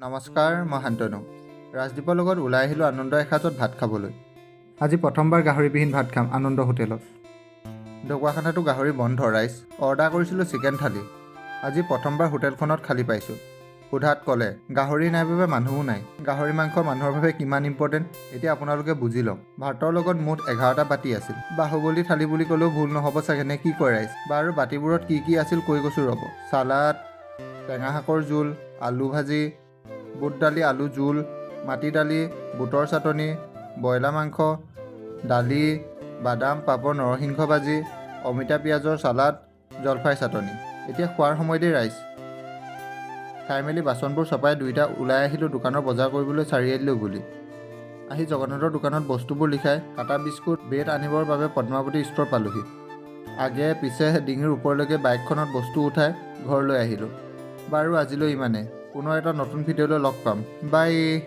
নমস্কাৰ, মই শান্তনু। ৰাজদ্বীপৰ লগত ওলাই আহিলোঁ আনন্দ এসাঁজত ভাত খাবলৈ। আজি প্ৰথমবাৰ গাহৰিবিহীন ভাত খাম আনন্দ হোটেলত। ঢকুৱাখানাতো গাহৰি বন্ধ ৰাইজ। অৰ্ডাৰ কৰিছিলোঁ চিকেন থালি। আজি প্ৰথমবাৰ হোটেলখনত খালী পাইছোঁ। সোধাত ক'লে গাহৰি নাই বাবে মানুহো নাই। গাহৰি মাংস মানুহৰ বাবে কিমান ইম্পৰ্টেণ্ট, এতিয়া আপোনালোকে বুজি লওক। ভাতৰ লগত মুঠ 11টা বাতি আছিল। বাহুবলী থালি বুলি ক'লেও ভুল নহ'ব চাগে, নে কি কয় ৰাইজ? বাৰু, বাতিবোৰত কি কি আছিল কৈ গৈছোঁ ৰ'ব। চালাড, টেঙা শাকৰ জোল, আলু ভাজি, বুট দালি আলু জোল, মাটি দালি, বুটৰ চাটনি, ব্ৰইলাৰ মাংস, দালি, বাদাম, পাপৰ, নৰসিংহ ভাজি, অমিতা পিঁয়াজৰ চালাড, জলফাই চাটনি। এতিয়া খোৱাৰ সময় দেই ৰাইজ। খাই মেলি বাচনবোৰ চপাই দুইটা ওলাই আহিলোঁ দোকানৰ বজাৰ কৰিবলৈ চাৰিআলিলৈ বুলি। আহি জগন্নাথৰ দোকানত বস্তুবোৰ লিখাই কাটা বিস্কুট, ব্ৰেড আনিবৰ বাবে পদ্মাৱতী ষ্ট'ৰ পালোহি। আগে পিছে ডিঙিৰ ওপৰলৈকে বাইকখনত বস্তু উঠাই ঘৰলৈ আহিলোঁ। বাৰু, আজিলৈ ইমানে। পুনৰ এটা নতুন ভিডিঅ'লৈ লগ পাম। বাই।